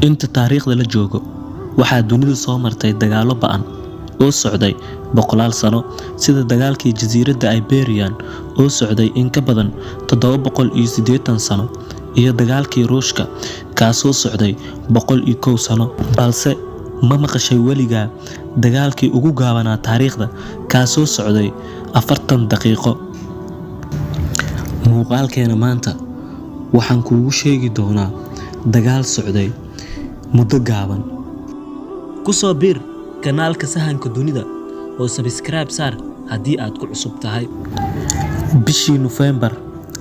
Inta taariikhda la joogo, waxaa dunida soo martay dagaallo ba'an oo socday boqolaal sano, sida dagaalkii jasiiradda Iberian oo socday in ka badan 780 sano iyo dagaalkii Ruushka kaasoo socday 101 sano. Balse ma maqashay weligaa dagaalkii ugu gaabanaa taariikhda, kaasoo socday 40 daqiiqo? Muuqaalkeena maanta waxaan kuugu sheegi doonaa dagaal socday muddo gaaban. Ku soo biir kanaalka Sahanka Dunida oo subscribe saar haddii aad ku cusub tahay. Bishii Nofeembar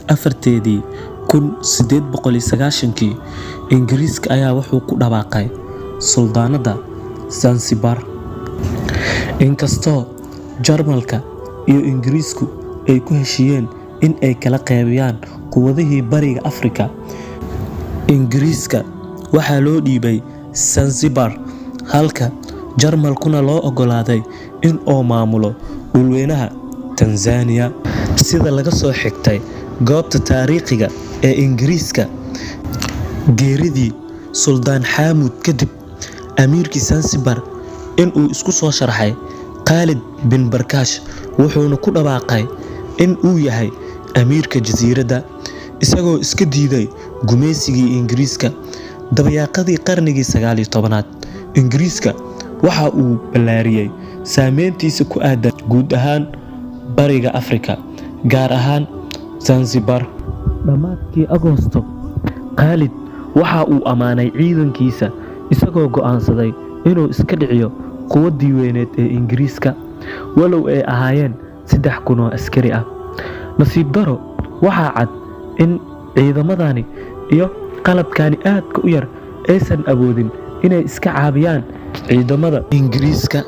4-teedii 1890-kii, Ingiriiska ayaa wuxuu ku dhawaaqay Suldaanadda Zanzibar. Inkastoo Jarmalka iyo Ingiriisku ay ku heshiiyeen in ay kala qaybiyaan quwadihii Bariga Afrika, Ingiriiska waxaa loo dhiibay Zanzibar halka Jarmalkuna loo oggolaaday in uu maamulo dhulweynaha Tansaaniya. Sida laga soo xigtay goobta taariikhiga ee Ingiriiska, geeridii Suldaan Xaamud kadib, amiirkii Zanzibar in uu isku soo sharxay Khaalid bin Barkaash, wuxuuna ku dhawaaqay in uu yahay amiirka jasiiradda, isagoo iska diiday gumeysigii Ingiriiska. Dabayaaqadii qarnigii 19aad, Ingiriiska waxa uu ballaariyay saameyntiisa ku aaddan guud ahaan Bariga Afrika, gaar ahaan Zanzibar. Dhammaadkii Agoosto, Khaalid waxa uu ammaanay ciidankiisa, isagoo go'aansaday inuu iska dhiciyo quwaddii weyneed ee Ingiriiska, walow ay ahaayeen 3000 oo askari ah. Nasiib darro, waxaa cad in ciidamadani iyo qalabkani aadka u yar aysan awoodin inay iska caabiyaan ciidamada Ingiriiska.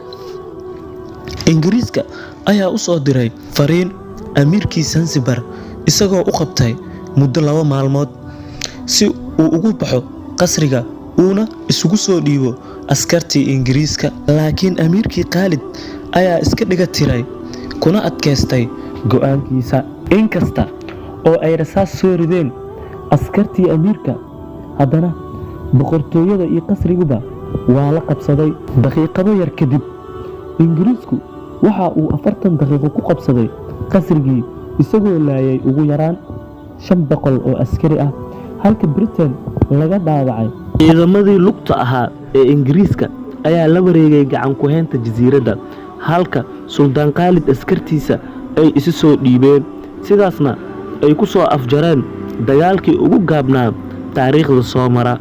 Ingiriiska ayaa u soo diray fariin amiirkii Zanzibar, isagoo u qabtay muddo 2 maalmood si uu uga baxo qasriga uuna isugu soo dhiibo askartii Ingiriiska. Laakiin amiirkii Khaalid ayaa iska dhiga tiray kuna adkaystay go'aankiisa. Inkasta oo ay rasaas soo rideen askartii amiirka, haddana boqortooyada iyo qasriguba waa la qabsaday. Daqiiqado yar kadib, Ingiriisku waxa uu 40 daqiiqo ku qabsaday qasrigii, isagoo laayay ugu yaraan 500 oo askari ah, halka Britain laga dhaawacay. Ciidamadii lugta ahaa ee Ingiriiska ayaa la wareegay gacan ku haynta jasiiradda, halka Suldaan Khaalid askartiisa ay isu soo dhiibeen, sidaasna ay ku soo afjareen dagaalkii ugu gaabnaa taariikhda soo mara.